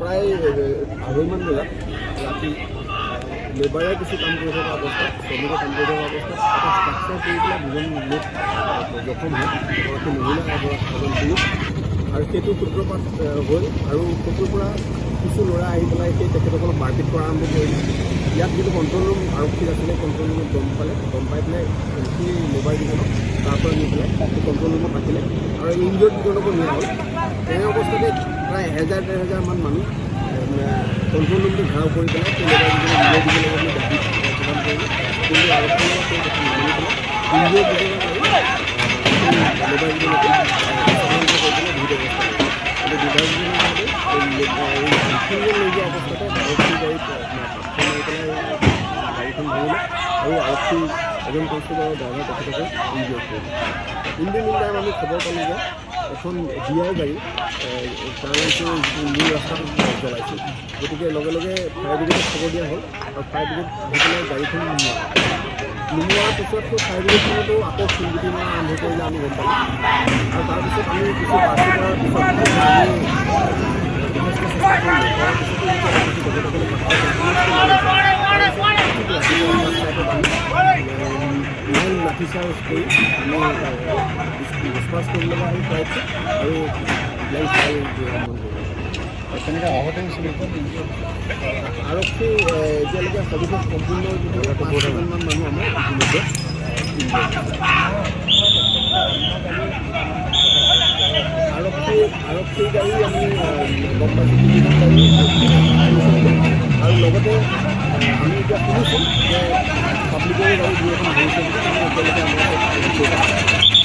প্ৰায় 2:30মান বজাত ৰাতি লেবাৰে কিছু কাম কৰি থকা অৱস্থাত, শ্ৰমিকে কাম কৰি থকা অৱস্থাত এটা ষ্ট্ৰাকচাৰ পৰি পেলাই দুজন লোক জখম হয়, এগৰাকী মহিলা, এজন পুৰুষ। আৰু সেইটো সূত্ৰপাত হ'ল আৰু সেইটোৰ পৰা কিছু ল'ৰা আহি পেলাই সেই তেখেতসকলক মাৰপিট কৰা আৰম্ভ কৰিলে। ইয়াত যিটো কণ্ট্ৰল ৰুম আৰক্ষীৰ আছিলে, কণ্ট্ৰল ৰুমত গম পালে। গম পাই পেলাই সেই লেবাৰ কেইজনক তাৰ পৰা নি পেলাই সেই কণ্ট্ৰল ৰুমত ৰাখিলে আৰু ইনজিঅ'ৰ্ড কেইজনকো নিয়া হ'ল। তেনে অৱস্থাতে প্ৰায় 1000 1500মান মানুহ কণ্ট্ৰল ৰুমটো ঘেৰাও কৰি পেলাই সেই লেবাৰ কেইজনক উলিয়াই দিব লাগে বুলি দাবী প্ৰদান কৰিলে। কিন্তু আৰক্ষীয়ে সেই কথা নামানি পেলাই ইনজিঅ'ৰ্ড দুজনক আৰু সেই লেবাৰ কেইজনকো স্থানান্তৰ কৰি পেলাই বিহিত ব্যৱস্থা কৰিলে। কিন্তু দুৰ্ভাগ্যজনকভাৱে এই তিনিজন লৈ যোৱা অৱস্থাতে আৰক্ষীৰ গাড়ীত পাথৰ মাৰি পেলাই গাড়ীখন ধৰিলে আৰু আৰক্ষীৰ এজন কনষ্টেবল আৰু ড্ৰাইভাৰ তেখেতকো ইনজিঅ'ৰ্ড কৰিলে। ইন the mean time আমি খবৰ পালোঁ যে এখন ডি আই গাড়ী কাৰলাংছোৰ যিটো মূল ৰাস্তাটোত জ্বলাইছিল। গতিকে লগে লগে ফায়াৰ ব্ৰিগেডক খবৰ দিয়া হ'ল আৰু ফায়াৰ ব্ৰিগেড আহি পেলাই গাড়ীখন নুমুৱা হ'ল। নুমুৱাৰ পিছত সেই ফায়াৰ ব্ৰিগেডখনতো আকৌ শিলগুটি মৰা আৰম্ভ কৰিলে, আমি গম পালোঁ। আৰু তাৰপিছত আমি কিছু পাৰ্চি কৰাৰ পিছত আমি যথেষ্ট চেষ্টা কৰিলোঁ। কৰাৰ পিছতো যেতিয়া দেখিছোঁ তেখেতসকলে পাথৰ কণ্টিনিউৱাছলি মাৰি আছে, তাৰপিছত ঠিক ৰাতিপুৱা 5টাত আমি লাইন লাঠি চাৰ্জ কৰি আমি ডিছপাৰ্চ কৰিব লগা হ'ল ক্ৰাউডটো আৰু লাইন আৰম্ভ কৰিলোঁ। কেনেকৈ আহত হৈছিল? আৰক্ষী এতিয়ালৈকে সবিশেষ সম্পূৰ্ণ যিটো 5-ছজনমান মানুহ আমাৰ ইতিমধ্যে injured হৈছে। আৰক্ষীৰ গাড়ী আমি গম পাইছোঁ তিনিখন গাড়ী আহিছে বুলি। আৰু লগতে আমি এতিয়া শুনিছোঁ যে পাব্লিকৰো গাড়ী দুই এখন ধৰিছে বুলি, কিন্তু এতিয়ালৈকে আমাৰ ওচৰত ৰিপৰ্ট অহা নাই।